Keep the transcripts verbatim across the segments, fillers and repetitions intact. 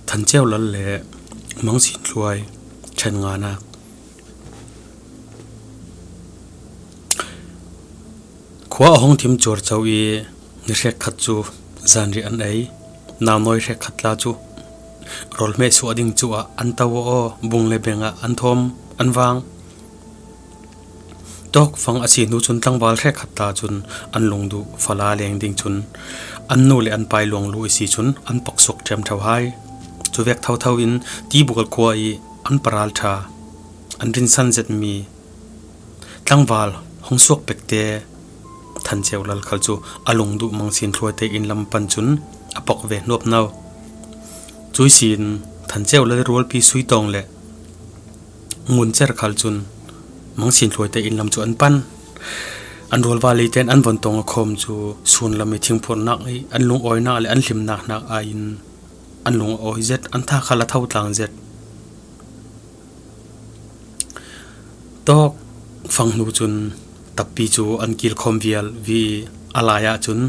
Than Ceu Lal le Mang Sin Thluai ṭhen nganak. Khua a hong thim cuarco i ni hrekkhat cu zanriah an ei. Naunawi hrekkhat tla cu rawl hmeh suah ding cu ah an to aw, bung le beng ah an thawm, an vang. Tawkfang a si hnu cun tlangval hrekkhat tla cun an lungduh fala leng ding cun an nu le an pai luang lu i si cun an poksuak ṭhiamṭheu hai. Cuvek thotho in Tibual khua i an paralṭha, an rinsan zetmi tlangval hong suak pekte Than Ceu Lal khal cu a lungduh Mang Sin Thluai te inn lam pan cun a pok ve hnuapno. Cui sin Than Ceu Lal rualpi Sui Tawng le Ngun Cer khal cun Mang Sin Thluai te inn lam cu an pan. An rualva lei tein an von tong a khawm cu sun lam i thingphurhnak i an lungawinak le an hlimnak hnak aiin an lung a awi zet, an tha khal a tho tlang zet. Tawkfang hnu cun tappi cu an kilkhawm vial vi i a lai ahcun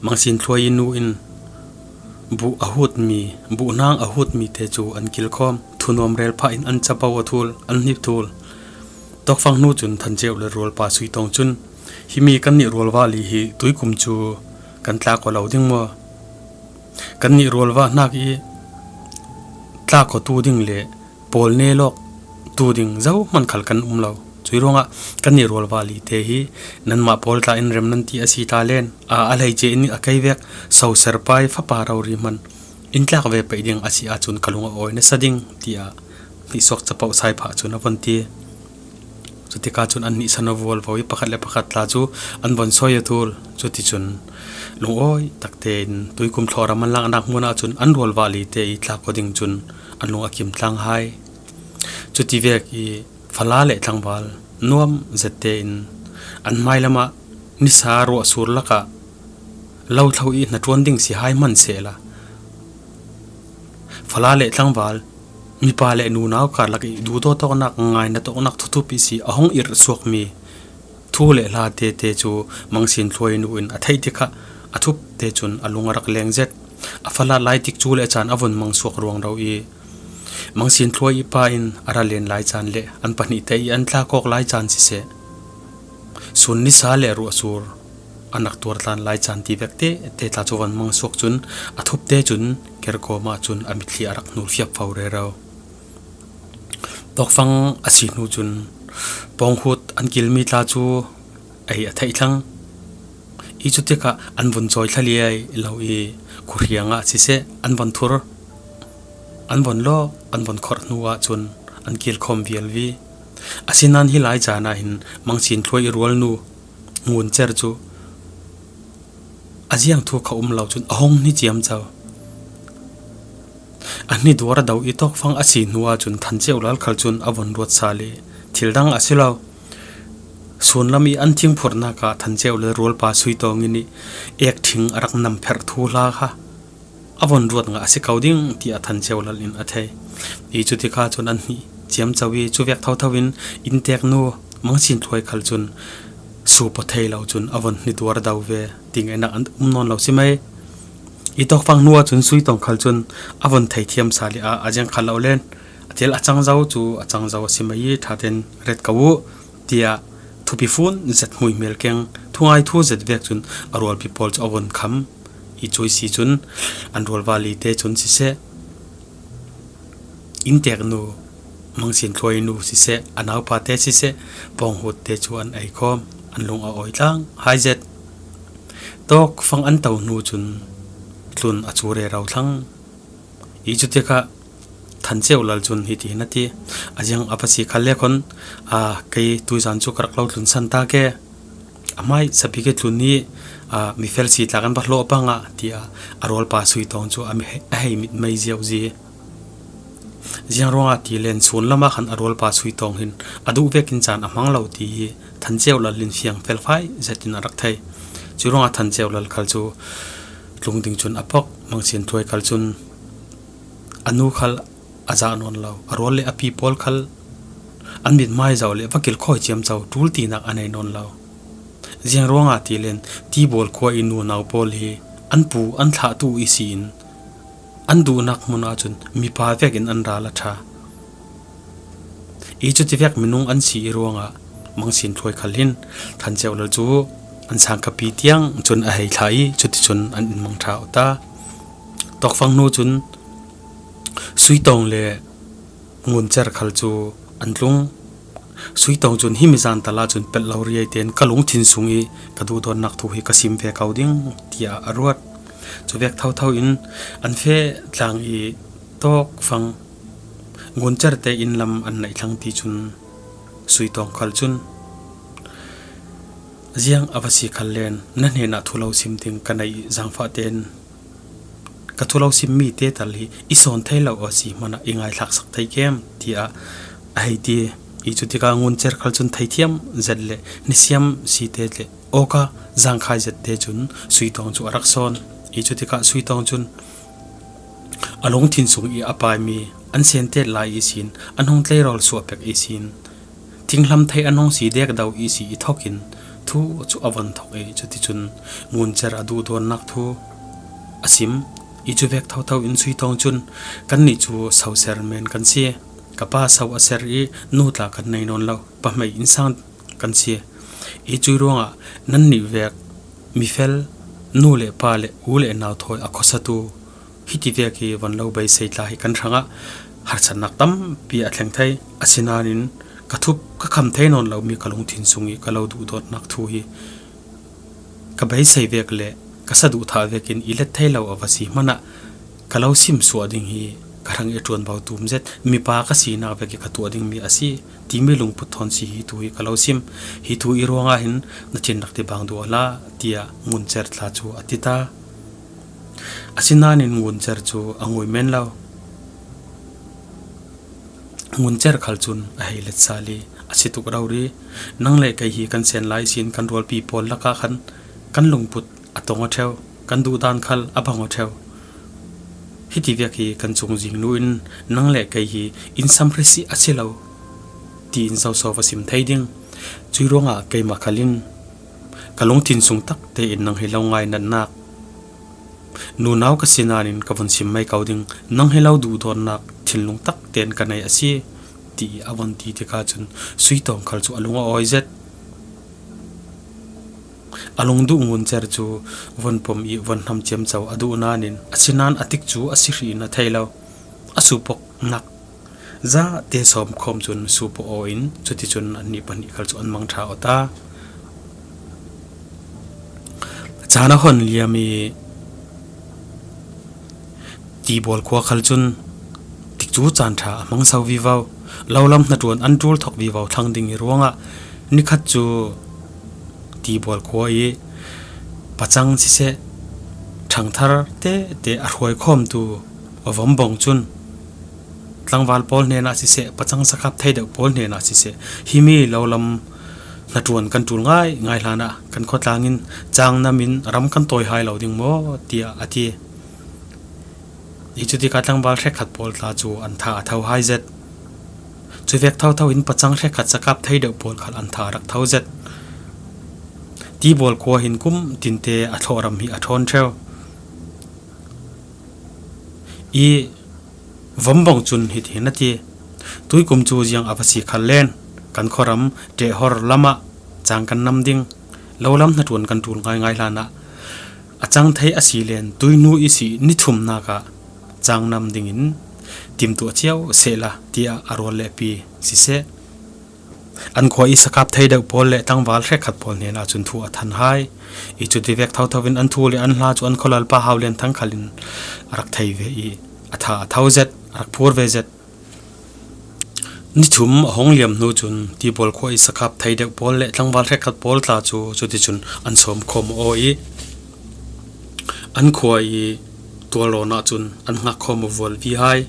Mang Sin Thluai i nu in buh a hutmi, buh hnang a hutmi te cu an kilkhawm. Thunuam rel phah in an capo a thul, an hnip thul. Tawkfang hnu cun Than Ceu Lal rualpa Sui Tawng cun, "Himi kannih rualva li hi tuikum cu kan tlak aw lo ding maw? Kannih rualva hnak i tlak aw tu ding le pawl ne lawk tu ding zohman khal kan um lo. Cui ruangah kannih rualva li te hi nanmah pawl tla in rem nan ti a si ta len, a, a hleice in a kei vek soser pai fapa rori hman in tlak ve peih ding a si ahcun ka lung a awi nasa ding," tiah hnihsuak capoh sai phah cun a von ti. Cutikah cun an hnihsan aw vualvo i pakhat le pakhat tla cu an von sawi a thul. Cuticun lungawi takte in tuikum thlawram an laknak hmun ahcun an rualva li te i tlak aw ding cun an lung a kim tlang hai. Cuti vek i fala le tlangval nuam zette in an hmailam ah nisa ruahsur lakah lo thlo i hnaṭuan ding si hai hman sehla, fala le tlangval, mipa le nunau karlak i duhdawt awknak, ngainat awknak thuthup i si a hong irh suakmi thu le hla tete cu Mang Sin Thluai nu in a theih tikah a thup te cun a lung a rak leng zet. A fala lai tik cu le caan a vun mang suak ruangro i Mang Sin Thluai i pa in a ra len lai caan le an pahnih te i an tlak awk lai caan siseh, sun nisa le ruahsur a nak tuar tlan lai caan ti vek te te tla cu van mang suak cun a thup te cun kerkawm ah cun a mitthli a rak hnul fiap fo rero. Tawkfang a si hnu cun pawnghut an kilmi tla cu ei a theih thlang i cutikah an vun cawi thlaliai lo i khuhriang ah siseh, an von thur, an von lawk, an von khorh hnu ahcun an kilkhawm vialvi. Asinain hi lai caan ah hin Mang Sin Thluai i rualnu Ngun Cer cu a ziang thu kha um lo cun a hong hni ciamco. A hni duar do i tawkfang a si hnu ahcun Than Ceu Lal khal cun a von ruat sal i thil dang a si lo. Sunlam i an thingphurhnak ah Than Ceu Lal rualpa Sui Tawng in i ek thing a rak nam pherh thu hla kha a von ruat ngah a si ko ding, tiah Than Ceu Lal in a thei. I cutikah cun an hni ciamco i cuvek thotho in innteknu Mang Sin Thluai khal cun sup aw thei lo cun a von hni duar do ve. Ti ngaihnak an um nawn lo si mai. I tawkfang hnu ahcun Sui Tawng khal cun a von thei thiam sal i a, a ziang kha lo len. A thil a cang zo cu a cang zo a si mai i ṭha tein ret ko u, tiah thupi fun zet hmuihmel keng thungai thu zet vek cun a rualpi pawl cu a von kham. I cui si cun an rualva li te cun siseh, innteknu Mang Sin Thluai nu siseh, a naupa te siseh, pawnghut te cu an ei khawm, an lung a awi tlang hai zet. Tawkfang an to hnu cun tlun a cu rero thlang. I cutikah Than Ceu Lal cun hiti hin a ti, a ziang a va si khal le khon, a, kei tuizan cu ka rak lo tlun san ta ke. A hmai sapi ke tlun hi, a, mi fel si tla kan va hlawh pang ah, tiah a rualpa Sui Tawng cu a mi hei, a hei mit mei ziauzi. Ziang ruangah ti len sunlam ah khan a rualpa Sui Tawng hin a duh vekin caan a hmang lo ti hi Than Ceu Lal in fiang felfai zet in a rak thei. Cu ruangah Than Ceu Lal khal cu tlung ding cun a pok, Mang Sin Thluai khal cun a nu khal a zah nawn lo, a rual le a pi pawl khal an mithmai zoh le va kilkhawi ciamco ṭul tinak a nei nawn lo. Ziang ruangah ti len Tibual khua i nunau pawl hi an pu an thlahtu i si in an duhnak hmun ahcun mipa vekin an ral a ṭha. I cuti vek minung an si i ruangah Mangsin Thluai khal hin Than Ceu Lal cu an sangkhapi tiang cun a hei thlah i cuticun an in mang ṭha awk ta. Tawkfang hnu cun Sui Tawng le Ngun Cer khal cu an tlung. Sui Tawng cun, "Himi zan tal ahcun pelh lo riai tein ka lungthin sung i ka duhdawtnak thu hi ka sim ve ko ding," tiah a ruat. Cu vek thotho in an feh tlang i tawkfang Ngun Cer te inn lam an naih thlang ti cun Sui Tawng khal cun, "Ziang a va si khal len, na hnenah thu lo sim ding ka nei i zaangfah tein ka thu lo simmi te tal hi i sawn thei lo a si hmanah i ngaithlak sak thei kem?" tiah a hei ti. I cutikah Ngun Cer khal cun theithiam zet le nisiam si te le awka zangkhai zet te cun Sui Tawng cu a rak sawn. I cutikah Sui Tawng cun a lungthin sung i a paimi an sentet lai ihsin, an hung tleirawl suah pek ihsin, thinghlam thei an hung si dek do ihsi i thawk in thu cu a von thawk i cuticun Ngun Cer a duhdawtnak thu a sim. I cu vek thotho in Sui Tawng cun, "Kannih cu so ser men kan si. Ka pa so a ser i nu tla kan nei nawn lo, pahmei innsang kan si. I cu ruangah nannih vek mifel, nu le pa le u le nau thawi a khuasatu hiti vek hi von lo beisei tla hi kan hrangah harsatnak tampi a thleng thei. Asinain ka thup ka kham thei nawn lomi ka lungthin sung i ka lo duhdawtnak thu hi ka beisei vek le ka saduhthah vekin i let thei lo a va si hmanah ka lo sim suah ding hi ka hrang i ṭuanvo tum zet, mipa ka sinak vek i ka tuah dingmi a si timi lungput thawn si hi thu hi ka lo sim. Hi thu i ruangah hin na thin rak ti bang duh a la," tiah Ngun Cer tla cu a ti ta. Asinain Ngun Cer cu a ngui men lo. Ngun Cer khal cun a hei let sal i a si tuk rori. "Nang le kei hi kan sen lai sin kan rualpi pawl lakah khan kan lungput a tong a ṭheu, kan duhdan khal a bang a ṭheu. Hiti vek hi kan cungzing nu in nang le kei hi innsam hrisih a si lo tiin zoso va sim thei ding. Cui ruangah keimah khal in ka lungthin sung tak tein nang hi lo ngainatnak, nunau ka si nain ka vun sim mai ko ding, nang hi lo duhdawtnak thinlung tak tein ka nei a si," ti i a von ti tikah cun Sui Tawng khal cu a lung a awi zet. A lungduh Ngun Cer cu von pom i von hnam ciamco a duh nain, asinain a tik cu a si hrih in a thei lo. A supoknak zate sawm khawm cun supo aw in cuticun annih pahnih khal cu an mang ṭha aw ta. Caan a hon liam i Tibual khua khal cun tikcu caan ṭha a hmangso vivo, lo lam hnaṭuan an ṭul thawk vivo thlang ding i ruangah nikhat cu Tibual khua i pacang siseh, ṭhangthar tete a hruai khawmtu vombawng cun tlangval pawl hnenah siseh, pacang sakap thei deuh pawl hnenah siseh, "Himi lo lam hnaṭuan kan ṭul ngaingai hlanah kan khuatlang in cang nam in ram kan tawi hai lo ding maw?" tiah a ti. I cutikah tlangval hrekkhat pawl tla cu an tha a tho hai zet. Cuvek thotho in pacang hrekkhat sakap thei deuh pawl khal an tha a rak tho zet. Tibual khua hin kum tinte a thlawhram hi a ṭhawn ṭheu. I vombawng cun hitihin a ti, "Tuikum cu ziang a va si khal len, kan khuaram ṭehhor lamah cang kan nam ding, lo lam hnaṭuan kan ṭul ngaingai hlanah a cang thei a si len, tuihnu i si ni thumnak ah cang nam dingin timtuah cio sehla," tiah a rual le pi siseh, an khua i sakap thei deuh pawl le tlangval hrekkhat pawl hnenah cun thu a than hai. I cutivek thotho in an thu le an hla cu an khualalpa Hau Lian Thang khal in a rak thei ve i a tha a tho zet, a rak phur ve zet. Ni thum a hong liam hnu cun Tibual khua i sakap thei deuh pawl le tlangval hrekkhat pawl tla cu cuticun an sawm khawm aw i an khua i tualrawn ah cun an hngak khawm aw vual vi hai.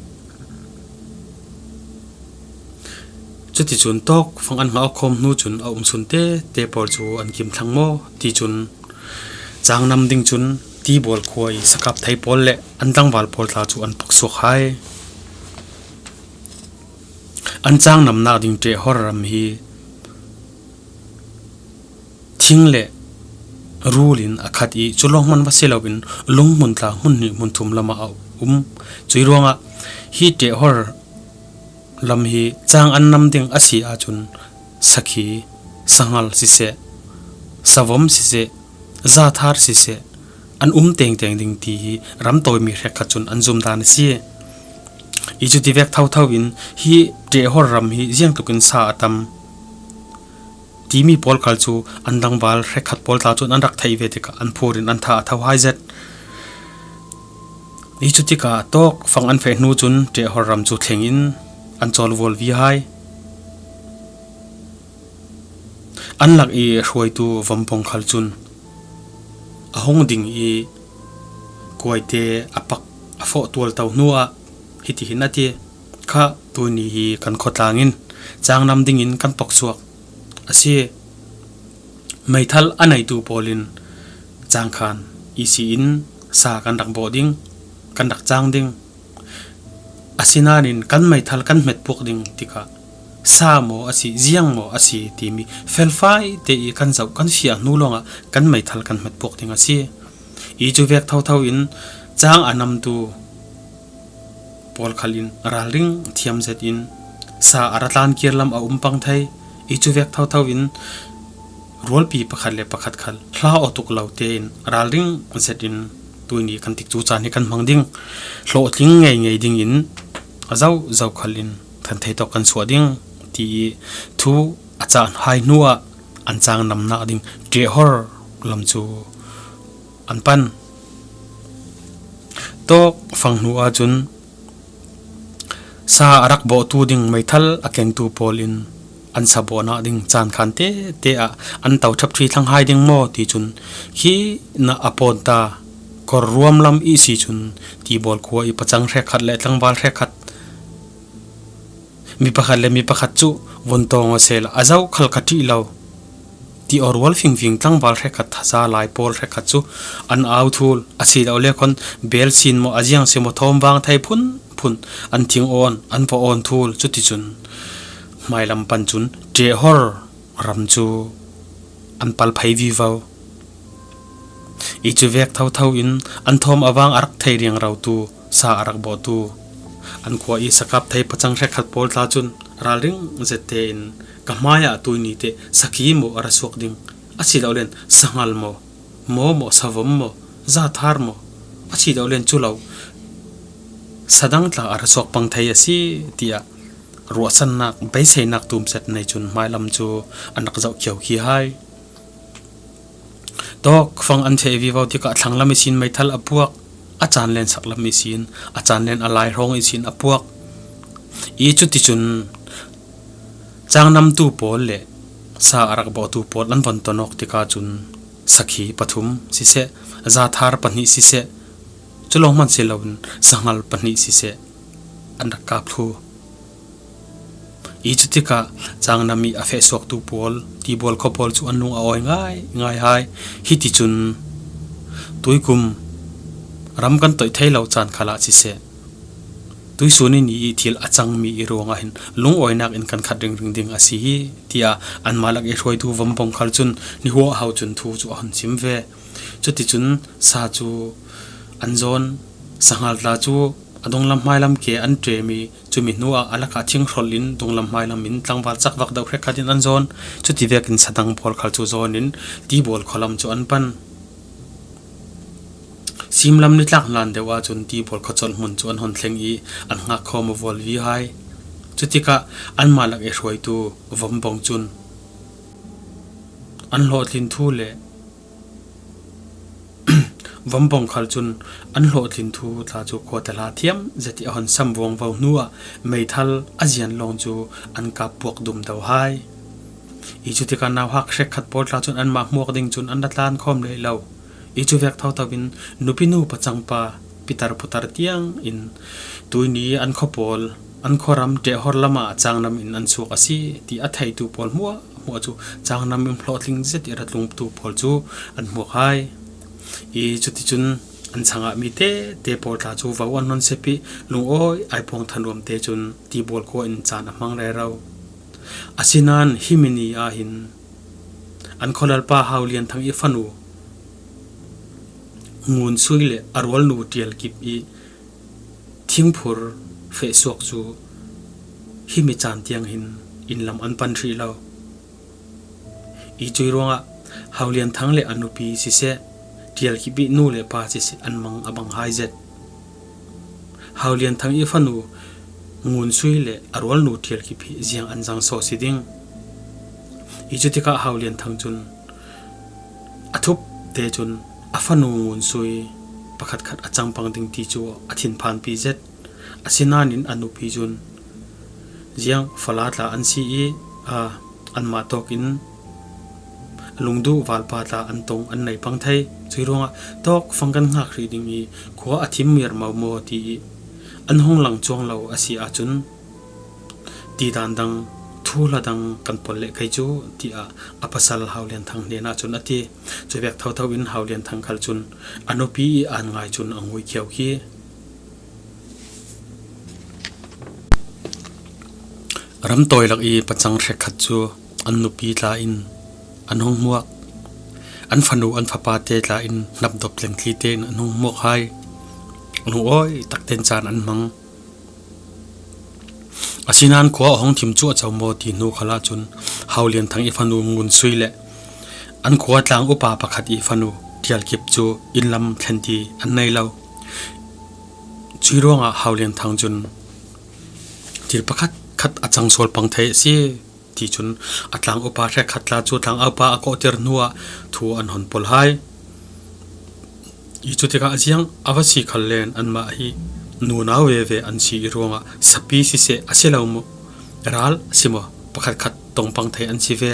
Cuticun tawkfang an hngak khawm hnu cun a umsun tete pawl cu an kim thlang maw ti cun, cang nam ding cun Tibual khua i sakap thei pawl le an tlangval pawl tla cu an poksuak hai. An cang namnak ding ṭehhor ram hi thing le rulin a khat i, cu lawng hman va si loin lunghmun tla hmun hnih hmun thum lamah a um. Cui ruangah hi Tehor lam hi cang an nam ding a si ahcun sakhi, sangal siseh, savom siseh, zathar siseh, an um tengteng ding ti hi ram tawimi hrekkhat cun an zumdan a si. I cuti vek thotho in hi Tehor ram hi ziangtukin sa a tam timi pawl khal cu an dangval hrekkhat pawl tla cun an rak theih ve tikah an phur in an tha a tho hai zet. I cutikah tawk fang an feh hnu cun Tehor ram cu thleng in an cawl vual vi hai. An lak i hruaitu vombawng khal cun a hung ding i kuaite a pak a fawh tualto hnuah hitihin a ti, kha tuini hi kan khuatlang in cang nam dingin kan toksuak a si. Meithal a neitu pawl in cangkhan i si in sa kan rak bawh ding, kan rak cang ding. Asinain kan meithal kan hmet puak ding tikah sa maw a si, ziang maw a si timi felfai te i kan zoh kan fiah hnu lawngah kan meithal kan hmet puak ding a si. I cu vek thotho in cang a namtu pawl khal in ralring thiam zet in sa a ra tlan kir lam a um pang thei. I cu vek thotho in rualpi pakhat le pakhat khal hla aw tuk lo tein ralring zet in tuini kan tikcu caan hi kan hmang ding. Hlawhtling ngeingei dingin a zozo khal in than thei tawk kan suah ding ti i thu a caan hai hnuah an cang namnak ding Tehor lam cu an pan. Tawk fang hnu ahcun sa a rak bawhtu ding meithal a kengtu pawl in an sa bawhnak ding caan khan tete ah an to ṭhap ṭhi thlang hai ding maw ti cun khi na a pawnta kor ruam lam i si cun tibawl khua i pacang hrekkhat le tlangval hrekkhat mi pakhat le mi pakhat cu vun tawng aw sehla a zoh khal ka ṭih lo ti aw rual fingfing tlangval hrekkhat thaza lai pawl hrekkhat cu an au thul a si lo le khon bel sin maw a ziang si maw thawm vang thei phunphun an thing awn an va awn thul cuticun hmailam pan cun Tehor ram cu an pal phei vivo. I cu vek thotho in an thawm a vang a rak thei riang rotu sa a rak bawhtu an khua i sakap thei pacang hrekkhat pawl tla cun ralring zet tein ka hmaiah tuini te sakhi maw a ra suak ding a si lo len sangal maw, maw maw, savom maw, zathar maw a si lo len cu lo sadang tla a ra suak pang thei a si tiah ruahsannak beiseinak tum zet nei cun hmailam cu an rak zoh kio khi hai. Tawk fang an feh vivo tikah thlanglam ihsin meithal a puak, a caan len saklam ihsin, a caan len a lai hrawng ihsin a puak. I cuticun cangnamtu pawl le sa a rak bawhtu pawl an von tonawk tikah cun sakhi pathum siseh, zathar pahnih siseh, cu lawng hman si loin sangal pahnih siseh an rak kap thlu. I cutikah cangnam i a fehsuaktu pawl tibual khua pawl cu an lung a awi ngai ngai hai. Hiticun tuikum ram kan toih thei lo caan khalah siseh, tuisun i ni i thil a cangmi i ruangah hin lungawinak in kan khat ringring ding a si hi, tiah anmah lak i hruaitu vombawng khal cun nihuaho cun thu cu a hun sim ve. Cuticun sa cu an zawn, sangal tla cu a dunglam hmailam ke an ṭem i cumi hnuah a lakah thinghrolh in dunglam hmailam in tlangval cakvak deuh hrekkhat in an zawn. Cuti vekin sadang pawl khal cu zawn in tibual khualam cu an pan. Simlam nitlak hlan deuh ahcun tibual khuacolh hmun cu an hon thleng i an hngak khawm a vual vi hai. Cutikah anmah lak i hruaitu vombawng cun an hlawhtlin thu le vombawng khal cun an hlawhtlin thu tla cu khuate hla thiam zet i a hon sam vuangvo hnuah meithal a zian lawng cu an kap puak dum do hai. I cutikah nauhak hrekkhat pawl tla cun anmah hmuak ding cun an ra tlan khawm lei lo. I cu vek thotho in nupi nu pacang pa pitar putar tiang in tuini an khua pawl, an khuaram Tehor lamah cangnam in an suak a si ti a theitu pawl hmuahhmuah cu cangnam in hlawhtling zet i ra tlungtu pawl cu an hmuak hai. I cuticun an changah mi tete pawl tla cu vo an hon sep i lungawi ai puang thanuam te cun tibual khua in caan a hmang rero. Asinain himi ni ah hin an khualalpa Hau Lian Thang i fanu Ngun Sui le a rualnu Tial Kip i thingphur fehsuak cu himi caan tiang hin inn lam an pan hrih lo. I cui ruangah Hau Lian Thang le a nupi siseh, Tial Kip i nu le pa siseh an mang a bang hai zet. Hau Lian Thang i fanu Ngun Sui le a rualnu Tial Kip hi ziang an zang sawh si ding. I cutikah Hau Lian Thang cun a thup te cun a fanu Ngun Sui pakhatkhat a cangpang ding ti cu a thinphanpi zet. Asinain a nupi cun ziang fala tla an si i, aa, anmah tawkin lungduh valpa tla an tong an nei pang thei. Cui ruangah tawk fang kan hngak hrih ding i khua a thim miar mau maw ti i an hung lang cuang lo a si ahcun, ti dan dang, thuhla dang kan pol leh kei cu, tiah a pasal Hau Lian Thang hnenah cun a ti. Cuvek thotho in Hau Lian Thang khal cun a nupi i an ngai cun a ngui khiau khi. Ramtawi lak i pacang hrekkhat cu an nupi tla in an hung hmuak. An fanu, an fapa te tla in hnapdop tlengtli tein an hung hmuak hai. Lungawi takten caan an hmang. Asinain khua a hung thim cuahco maw ti hnu khalah cun Hau Lian Thang i fanu Ngun Sui le an khua tlang upa pakhat i fanu Tial Kip cu inn lam thlen ti an nei lo. Cui ruangah Hau Lian Thang cun thil pakhat khat a cang sual pang thei a si ti cun a tlang upa hrekkhat tla cu tlang aupa a kawhter hnuah thu an hon pol hai. I cutikah ziang a va si khal len anmah hi nunau veve an si i ruangah sapi siseh a si lo maw, ral a si maw, pakhatkhat tongpang thei an si ve.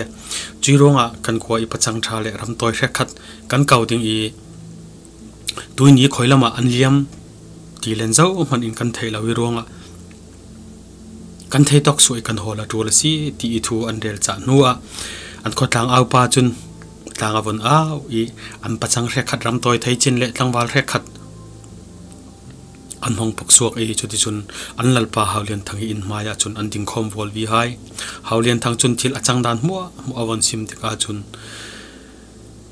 Cui ruangah kan khua i pacang ṭha le ramtawi hrekkhat kan kau ding i tuini khoi lamah an liam ti len zohman in kan theih lo i ruangah kan theitawk suai kan hawl a ṭul a si, ti i thu an rel cah hnuah an khuatlang aupa cun tlang a vun au i an pacang hrekkhat ramtawi thei cin le tlangval hrekkhat an hmang poksuak i cuticun an lalpa Hau Lian Thang i inn hmai ah cun an dingkhawm vualvi hai. Hau Lian Thang cun thil a cang dan hmuahhmuah a vun sim tikah cun,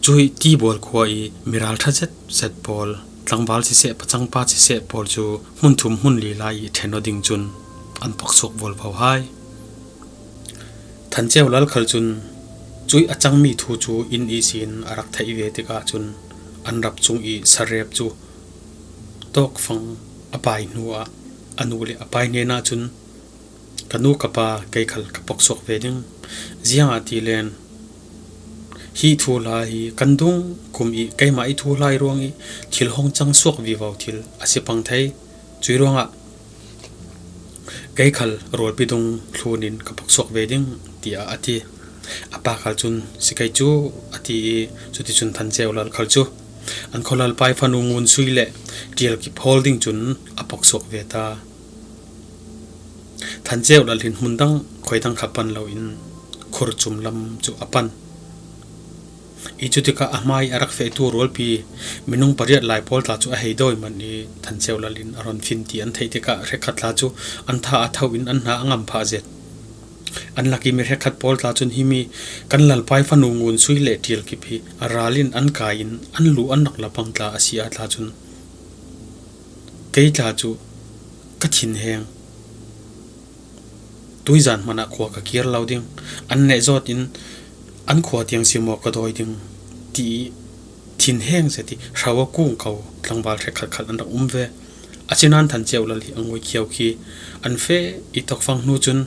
cui Tibual khua i miral ṭha zetzet pawl, tlangval siseh, pacangpa siseh pawl cu hmun thum hmun li lai i ṭhen aw ding cun an poksuak vualvo hai. Than Ceu Lal khal cun cui a cangmi thu cu inn ihsin a rak theih ve tikah cun an rap cung i sarep cu tawkfang a pai hnuah a nu le a pai hnenah cun, "Ka nu ka pa, kei khal ka poksuak ve ding. Ziangahtile hi thuhla hi kan dung kum i keimah i thuhla i ruang i thil hong cang suak vivo thil a si pang thei. Cui ruangah kei khal rualpi dung hlun in ka poksuak ve ding," tiah a ti. A pa khal cun, "Si kei cu," a ti i cuticun Than Ceu Lal khal cu an khualalpa i fanu Ngun Sui le Tial Kip hawl ding cun a poksuak ve ta. Than Ceu Lal hin hmun dang khuai dang kha pan loin Khur Cum lam cu a pan. I cutikah a hmai a rak fehtu rualpi minung pariat lai pawl tla cu a hei dawi man i Than Ceu Lal in a ron fin ti an theih tikah hrekkhat tla cu an tha a tho in an hna a ngam phah zet. An lak i mi hrekkhat pawl tla cun, "Himi kan lalpa i fanu Ngun Sui le Tial Kip hi ral in an kai in an lu an rak la pang tla a si ah tla cun kei tla cu ka thinheng. Tuizan hmanh ah khua ka kir lo ding. An neh zawt in an khua tiang si maw ka dawi ding," ti i thinheng zet i hro a kung ko tlangval hrekkhat khal an rak um ve. Asinain Than Ceu Lal hi a ngui khiau khi an feh i tokfang hnu cun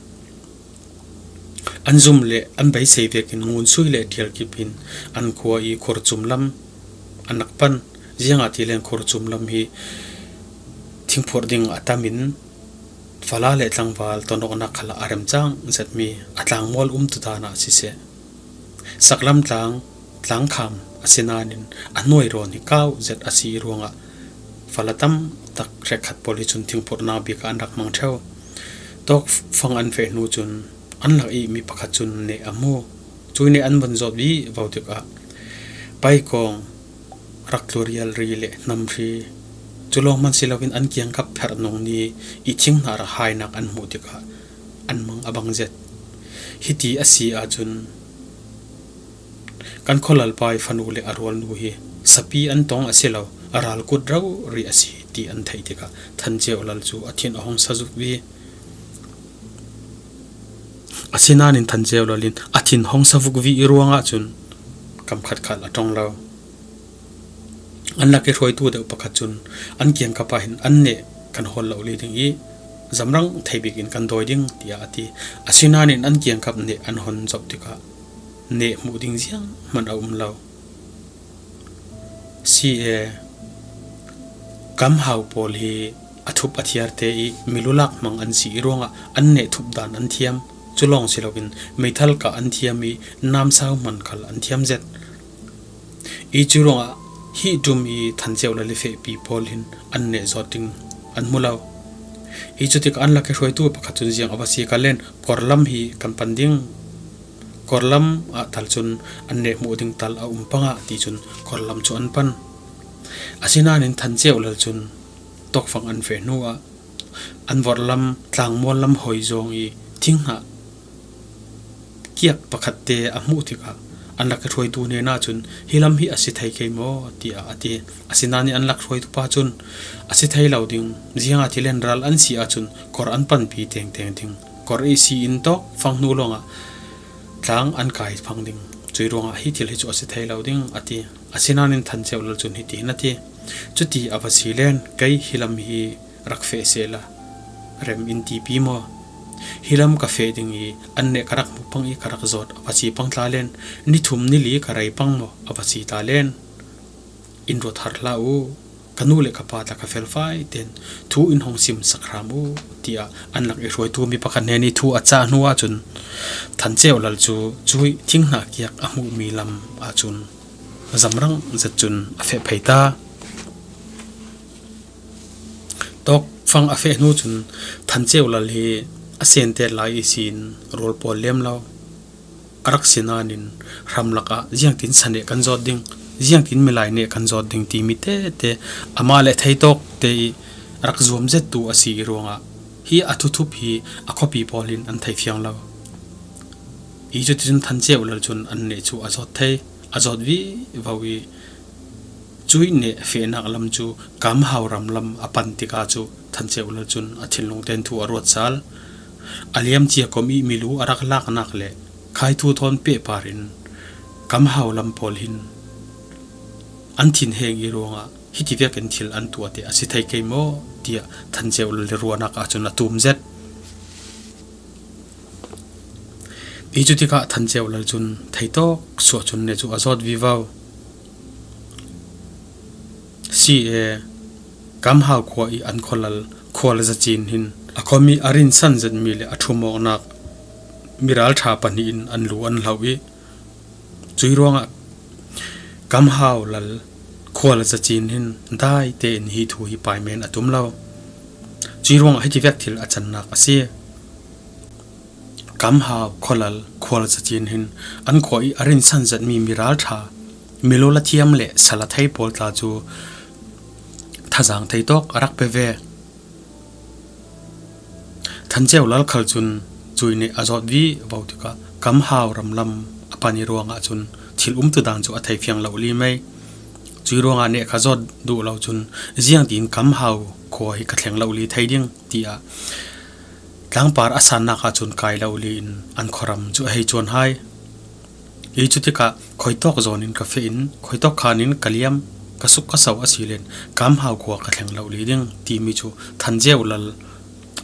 an zum le an beisei vekin Ngun Sui le Tial Kip hin an khua i Khur Cum lam an rak pan. Ziangahtile Khur Cum lam hi thingphurh ding a tam in fala le tlangval ton awknak khal ah a remcang zetmi a tlangmual umtu dan ah siseh, saklam tlang, tlangkham a si nain a hnuai rawn hi kau zet a si i ruangah fala tam tak hrekkhat pawl hi cun thingphurhnak bik ah an rak hmang ṭheo. Tawkfang an feh hnu cun an lak i mi pakhat cun neh a hmu. Cui neh an vun zawt vivo tikah paikawng, rak tlurial ri le hnam hri, cu lawng hman si loin an kiangkap pherh nung ni i thing hna rak hainak an hmuh tikah an mang a bang zet. Hiti a si ahcun kan khualalpa i fanu le a rualnu hi sapi an tong a si lo, a ral kut rori a si ti an theih tikah Than Ceu Lal cu a thin a hong sa vuk vi. Asinain Than Ceu Lal in a thin hong sa vuk vi i ruangah cun kam khat khal a ṭong lo. An lak i hruaitu deuh pakhat cun an kiangkap ah hin an neh kan hawl lo li ding i zamrang thei bik in kan dawi ding, tiah a ti. Asinain an kiangkap neh an hon zoh tikah neh hmuh ding zianghman a um lo. Si e, Kam Hau pawl hi a thup a thiarte i milulak hmang an si i ruangah an neh thup dan an thiam. Cu lawng si loin meithal kah an thiam i namsau hman khal an thiam zet. I cu ruangah hi ṭum i Than Ceu Lal i fehpi pawl hin an neh zawt ding an hmu lo. I cutikah an lak i hruaitu pakhat cun ziang a va si ka len, kawrlam hi kan pan ding. Kawrlam ah tal cun an neh hmuh ding tal a um pangah ti cun kawrlam cu an pan. Asinain Than Ceu Lal cun tawkfang an feh hnuah an vorhlam tlangmual lam hoi zawng i thinghnah kiak pakhatte a hmuh tikah an lak i hruaitu hnenah cun, "Hi lam hi a si thei kei maw?" tiah a ti. Asinain an lak hruaitu pa cun, "A si thei lo ding, ziangahtile ral an si ahcun kawr an panpi tengteng ding. Kawr i si in tawkfang hnu lawngah tlang an kai phang ding. Cui ruangah hi thil hi cu a si thei lo ding," a ti. Asinain Than Ceu Lal cun hiti hin a ti, "Cuti a va si len, kei hi lam hi rak feh sehla rem in tipi maw? Hi lam ka feh ding i an neh ka rak hmu pang i ka rak zawt a va si pang tla len, ni thum ni li ka rei pang maw a va si tla len, in ruat har hlah u. Ka nu le ka pa tla ka felfai ten thu in hong sim sak hram u," tiah an lak i hruaitu mi pakhat hnen i thu a cah hnu ahcun Than Ceu Lal cu cui thinghnah kiak a hmuhmi lam ahcun zamrang zet cun a feh phei ta. Tawkfang a feh hnu cun Than Ceu Lal hi a sente lai ihsin rual pawl lem lo. A rak si nain hramlak ah ziangtin sa neh kan zawt ding, ziangtin milai neh kan zawt ding timi tete amah le theitawk te i rak zuam zettu a si i ruangah hi a thuthup hi a khuapi pawl in an thei fiang lo. I cuticun Than Ceu Lal cun an neh cu a zawt thei, a zawt vivo i, cuih neh fehnak lam cu Kam Hau ram lam a pan tikah cu Than Ceu Lal cun a thinlung ten thu a ruat sal. A liam cia kom i milu a rak laknak le khaitu thawn pehpar in Kam Hau lam pawl hin an thin heng i ruangah hiti vekin thil an tuah te a si thei kei maw, tiah Than Ceu Lal ruahnak ahcun a tum zet. I cutikah Than Ceu Lal cun theitawk suah cun neh cu a zawt vivo. Si e, Kam Hau khua i an khualal Khual Za Cin hin a khuami a rinsan zetmi le a ṭhum awknak miralṭha pahnih in an lu an hloh i, cui ruangah Kam Hau lal Khual Za Cin hin dai tein hi thu hi paimen a tum lo. Cui ruangah hiti vek thil a cannak a si. Kam Hau khualal Khual Za Cin hin an khua i a rinsan zetmi miralṭha, milu la thiam le sala thei pawl tla cu thazang theitawk a rak pe ve. Than Ceu Lal khal cun cui neh a zawt vivo tikah Kam Hau ram lam a pan i ruangah cun thil umtu dan cu a thei fiang lo li mei. Cui ruangah neh kha zawt duh lo cun, "Ziangtin Kam Hau khua hi ka thleng lo li thei ding?" tiah tlangpar a sannak ahcun kai lo li in an khuaram cu a hei cuan hai. I cutikah khuitawk zawn in ka feh in, khuitawk khan in ka liam, ka suk ka so a si len, Kam Hau khua ka thleng lo li ding timi cu Than Ceu Lal,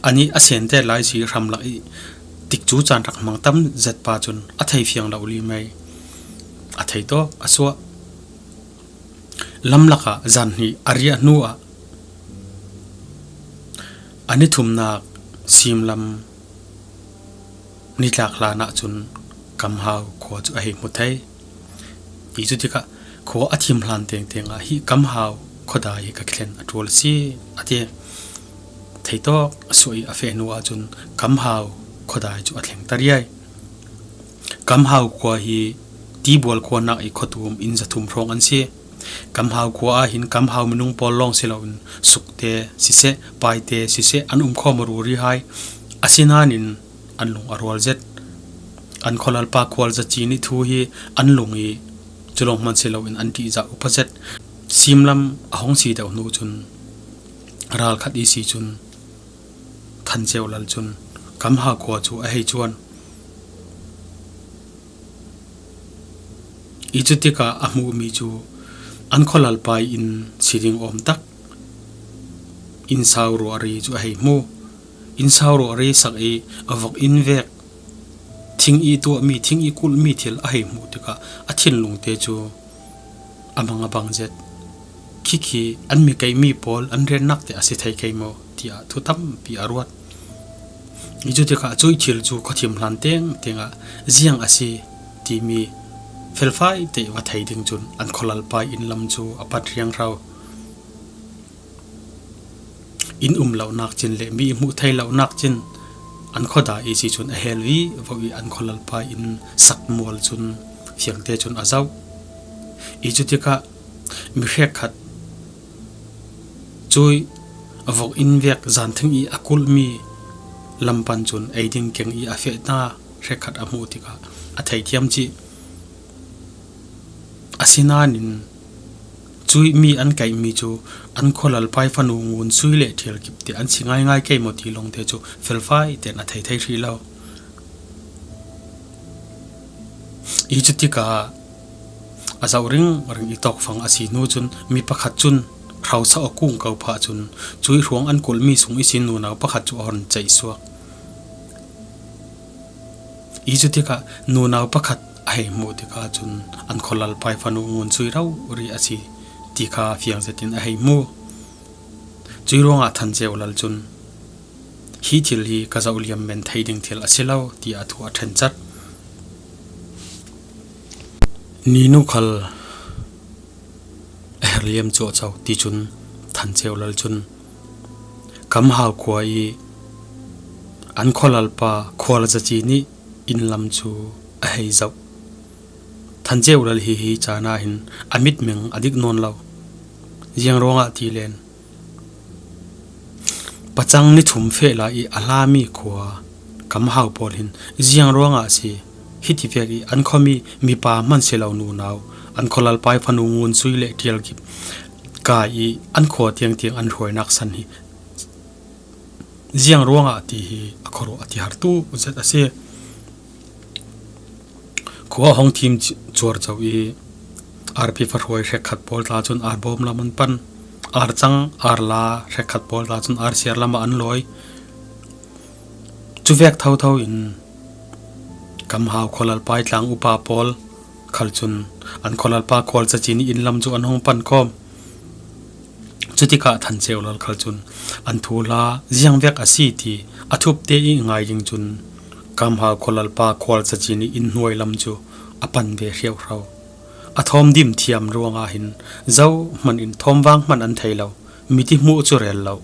anih a sente lai si hramlak i tikcu caan rak hmang tam zet pa cun a thei fiang lo li mei. A thei tawk a suah. Lamlak ah zan hnih a riah hnu ah a ni thumnak simlam nitlak hlan ahcun Kam Hau khua cu a hei hmu thei. I cutikah khua a thim hlan tengteng ah hi Kam Hau khuadai hi ka thlen a ṭual a si, a ti. Theitawk a suah i a feh hnu ahcun Kam Hau khuadai cu a thleng ta riai. Kam Hau khua hi Tibual khuanak i khuatum inn zathum hrawng an si. Kam Hau khua ah hin Kam Hau minung pawl lawng si loin Sukte siseh, Paite siseh an um khawm ruri hai. Asinain an lung a rual zet. An khualalpa Khual Za Cin i thu hi an lung i cu lawng hman si loin an ṭihzah upa zet. Simlam a hong si deuh hnu cun, ral khat i si cun, Than Ceu Lal cun Kam Hau khua cu a hei cuan. I cutikah a hmuhmi cu an khualalpa inn si ding awm tak, inn sau ruahri cu a hei hmu. Inn sau ruahri sak i a vok inn vek, thing i tuahmi, thing i kulhmi thil a hei hmuh tikah a thinlungte cu a mang a bang zet. Khikhi an mi keihmi pawl an riannak te a si thei kei maw, tiah thu tampi a ruat. I cutikah cuih thil cu khuathim hlan tengteng ah ziang a si timi felfai te va thei ding cun an khualalpa inn lam cu a pat rianghro. Inn um lonak cin le mi i hmuh thei lonak cin an khuada i si cun a hel vivo i an khualalpa inn sak mual cun fiangte cun a zoh. I cutikah mi hrekkhat cuih a vok inn vek zanthing i a kulhmi lam pan cun ei ding keng i a feh hna hrekkhat a hmuh tikah a theithiam cih. Asinain cuih mi an keihmi cu an khualalpa i fanu Ngun Sui le Ṭhial Kip te an si ngaingai kei maw ti lawngte cu felfai tein a thei thei hrih lo. I cutikah a zoh ringring i tawkfang a si hnu cun mi pakhat cun hrosa a kung ko phah cun cuih hruang an kulhmi sung ihsin nunau pakhat cu a hon ceihsuak. I cutikah nunau pakhat a hei hmuh tikah cun an khualalpa i fanu Ngun Sui rori a si ti kha fiang zetin a hei hmu. Cuih ruangah Than Ceu Lal cun, "Hi thil hi ka zoh liam men thei ding thil a si lo," tiah a thu a ṭhen cat. Ninu khal a her liam cuahco ti cun Than Ceu Lal cun Kam Hau khua i an khualalpa Khual Zaci nih inn lam cu a hei zoh. Than Ceu Lal hi hi caan ah hin a mitmeng a dik nawn lo. Ziang ruangah ti len, pacang ni thum feh lai i a hlami khua Kam Hau pawl hin ziang ruangah a si, hiti vek i an khuami mipa hman si lo nunau, an khualalpa i fanu Ngun Sui le Ṭhial Kip kai i an khua tiangtiang an hruainak san hi ziang ruangah ti hi a khuaruah a ti hartu zet a si. Khua a hong thim cuar co i arpi fahruai hrekkhat pawl tla cun arbawm lam an pan, arcang arla hrekkhat pawl tla cun arsiar lam ah an lawi. Cuvek thotho in Kam Hau khualalpa i tlang upa pawl khal cun an khualalpa Khual Zaci nih inn lam cu an hong pan kawm. Cutikah Than Ceu Lal khal cun an thuhla ziang vek a si ti a thupte i ngai ding cun Kam Hau khualalpa Khual Zaci nih inn hnuai lam cu a pan ve hriauhro. A thawm dim thiam ruangah hin zohman in thawmvang hman an thei lo, mit i hmuh cu rel lo.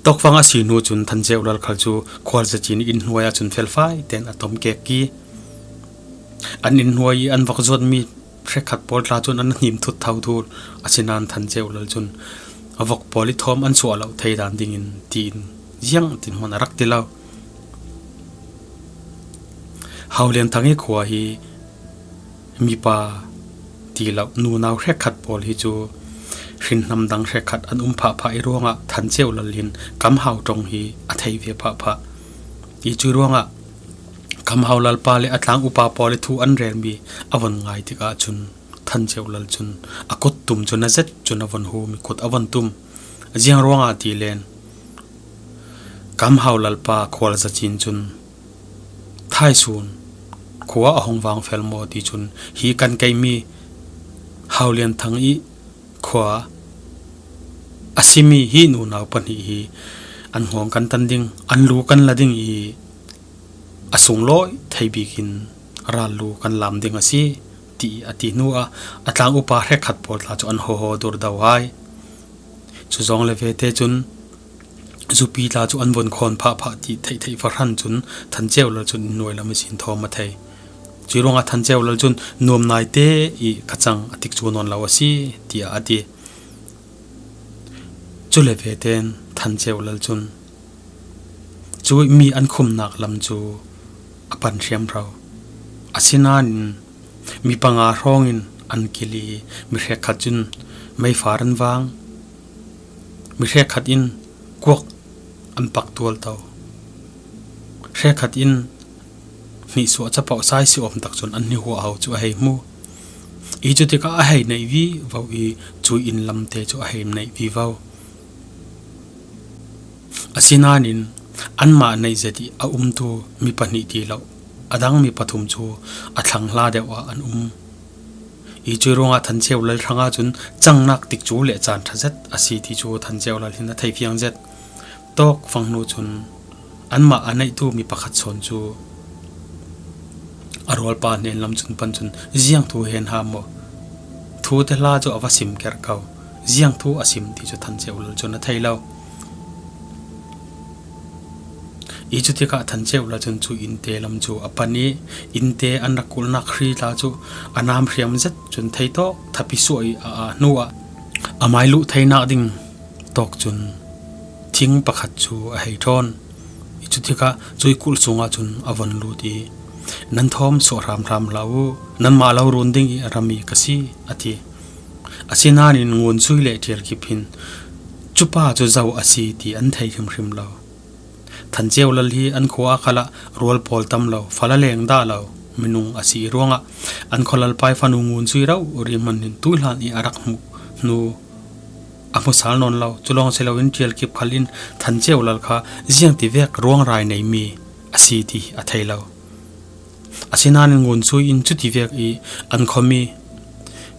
Tawkfang a si hnu cun Than Ceu Lal khal cu Khual Zaci nih inn hnuai ah cun felfai tein a tom kek i an inn hnuai i an vok zuatmi hrekkhat pawl tla cun an hnim thut tho thul. Asinain Than Ceu Lal cun a vok pawl i thawm an suah lo thei dan dingin tiin ziang tin hman a rak ti lo. Hau Lian Thang i khua hi mipa ti lo nunau hrekkhat pawl hi cu hrinhnam dang hrekkhat an um phahphah i ruangah Than Ceu Lal hin Kam Hau ṭong hi a thei ve phahphah i cuih ruangah Kam Hau Lalpa le a tlang upa pawl i thu an relmi a von ngai tikah cun Than Ceu Lal cun a kut tum cun a zet cun a von hum i kut a von tum. Ziang ruangah ti len Kam Hau Lalpa Khual Zacin cun Thaisun khua a hong vang fel maw ti cun hi kan keimi Hau Lian Thang i khua a simi hi nunau pahnih hi an hngawng kan tan ding, an lu kan la ding i a sunglawi thei bikin rallu kan lam ding a si, ti a ti hnu ah a tlang upa hrekkhat pawl tla cu an hawhaw dur do hai. Cu zawng le vete cun zupi tla cu an von khawn phahphah ti theihtheih fahran cun Than Ceu Lal cun inn hnuai lam ihsin thawm a thei. Cuih ruangah Than Ceu Lal cun nuam naite i ka cang a tikcu nawn lo a si, tiah a ti. Cu le vete in Than Ceu Lal cun cuih mi an khumnak lam cu a pan hriamhro. Asinain mi panga hrawngin an kil i, mi hrekkhat cun meifar an vang, mi hrekkhat in kuak an pak tual to, hrekkhat in hnihsuah capoh saisi awm tak cun an hnihuah ho cu a hei hmu. I cutikah a hei naih vivo i, cu inn lamte cu a hei naih vivo. Asinain anmah naih zet i a umtu mi pahnih ti lo, a dang mi pathum cu a thlang hla deuh ah an um. I cuih ruangah Than Ceu Lal hrangah cun cangnak tikcu le caan ṭha zet a si ti cu Than Ceu Lal hin a thei fiang zet. Tawk fang hnu cun anmah a naihtu mi pakhat sawn cu a rualpa hnen lam cun pan cun, "Ziang thu hen ha maw? Thu te hla cu a va sim kerh ko. Ziang thu a sim," ti cu Than Ceu Lal cun a thei lo. I cutikah Than Ceu Lal cun cu innte lam cu a pan i, innte an rak kulhnak hri tla cu a nam hriam zet cun thei tawk thapi suah i a aa hnu ah a mai luh theinak ding tawk cun thing pakhat cu a hei ṭhawn. I cutikah cuih kulh sungah cun a von lut i, "Nan thawm suah hramhram hlah u, nanmah lo run ding i a rami ka si," a ti. Asinain Ngun Sui le Ṭial Kip hin, "Cupa cu zo a si," ti an thei hrimhrim lo. Than Ceu Lal hi an khua ah khalah rual pawl tam lo, fala leng dah lo minung a si i ruangah an khualalpa i fanu Ngun Sui rori hmanh hin tuihlan i a rak hmuh hnu a hmu sal nawn lo. Cu lawng si loin Ṭial Kip khal in Than Ceu Lal kha ziangtivek ruangrai neimi a si ti a thei lo. Asinain Ngun Sui in cutivek i an khuami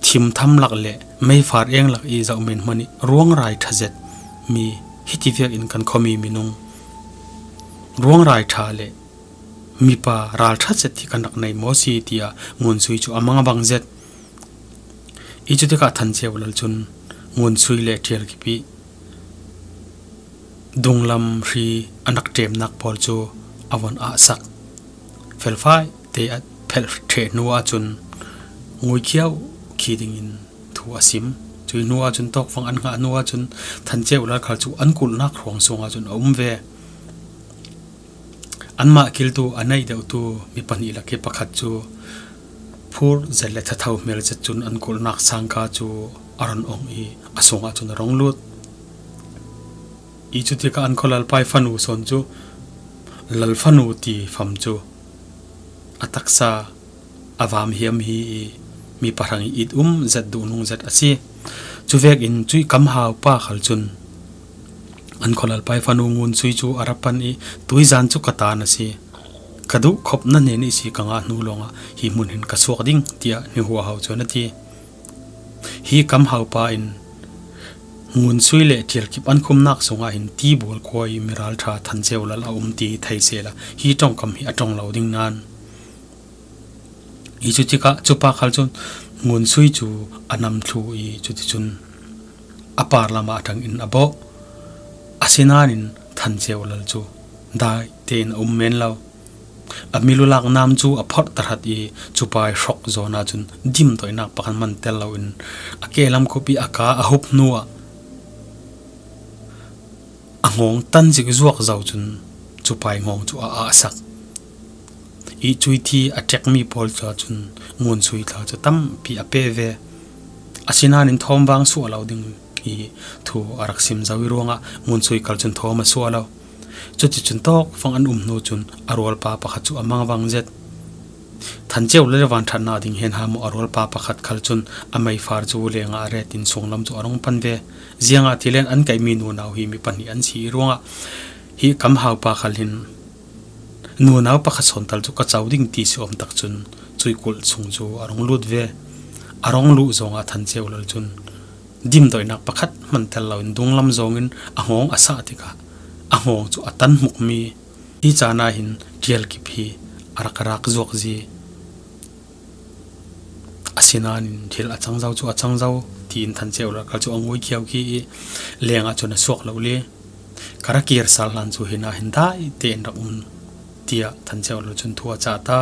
thim tham lak le meifar eng lak i zoh men hmanh i ruangrai ṭha zet mi, "Hitivek in kan khuami minung ruangrai ṭha le mipa ral ṭha zet hi kan rak nei maw si?" tiah Ngun Sui cu a mang a bang zet. I cutikah Than Ceu Lal cun Ngun Sui le Ṭial Kip i dunglam hri an rak ṭemnak pawl cu a von ahsak. Felfai te a phelh ṭheh hnu ahcun nguikhiau khi dingin thu a sim. Cuih hnu ahcun tawkfang an hngah hnu ahcun Than Ceu Lal khal cu an kulhnak hruang sungah cun a um ve. Anmah kiltu a naih deuhtu mi pahnih lak i pakhat cu phur zet le thatho hmel zet cun an kulhnak sangka cu a run ong i a sungah cun a rung lut. I cutikah an khualalpa i fanu sawn cu Lal fanu ti fam cu a taksa a vam hiam hi i, mi pahrang i it um zet, duhnung zet a si. Cuvekin cuih kamhau pa khal cun an khualalpa i fanu Ngun Sui cu a ra pan i, "Tuizan cu ka tan a si. Ka duh khop na hnen i si ka ngah hnu lawngah hi hmun hin ka suak ding," tiah hnihuah ho cun a ti. Hi kamhau pa in Ngun Sui le Ṭial Kip an khumnak sungah hin tibual kuai mi ralṭha Than Ceu Lal a um ti thei sehla hi ṭongkam hi a ṭong lo ding nain, i cutikah cupa khal cun Ngun Sui cu a nam thlu i cuticun a par lamah a ṭang in a bawh. Asinain Than Ceu Lal cu dai tein a um men lo. A milulak nam cu a phorh tahrat i cupa i hrawk zawn ahcun dimdoihnak pakhat hman tel loin a kehlam khup i a ka a hup hnuah a ngawng tan zik zuak zo cun cupa i ngawng cu a ahsak. I cuithi a ṭekmi pawl cu ahcun Ngun Sui tla cu tampi a pe ve. Asinain thawmvang suah lo ding i thu a rak sim zo i ruangah Ngun Sui khal cun thawm a suah lo. Cuticun tawkfang an um hnu cun a rualpa pakhat cu a mang vang zet. Than Ceu Lal vanṭhatnak ding hen ha maw, a rualpa pakhat khal cun a meifar cu lengah a ret in sunglam cu a rung pan ve. Ziangahtile an kaihmi nunau hi mi pahnih an si i ruangah hi kamhau pa khal hin nunau pakhat sawntal cu ka co ding ti si awm tak cun cuih kulh sung cu a rung lut ve. A rung luh zongah Than Ceu Lal cun dimdoihnak pakhat hman tel loin dunglam zawngin a ngawng a sah tikah a ngawng cu a tan hmukmi. Hi caan ah hin Ṭial Kip hi a rak rak zuak zi. Asinain thil a cang zo cu a cang zo, tiin Than Ceu Lal khal cu a nguikhiau khi i lengah cun a suak lo le. Ka ra kir sal hlan cu hin ah hin dai tein rak um, tiah Than Ceu Lal cun thu a cah ta.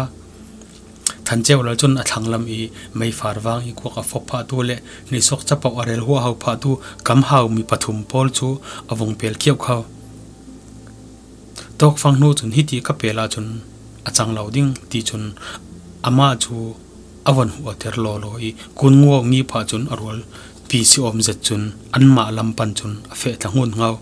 Than Ceu Lal cun a thlanglam i meifar vang i kuak a fop phahtu le hnihsuak capoh a rel huahho phahtu kamhau mi pathum pawl cu a vung pel khiauh kho. Tawkfang hnu cun hiti ka pel ahcun a cang lo ding ti cun amah cu a von huater lawlaw i, kun nguak ngi phah cun a rual pi si awm zet cun anmah lam pan cun a feh thlang hun ngau.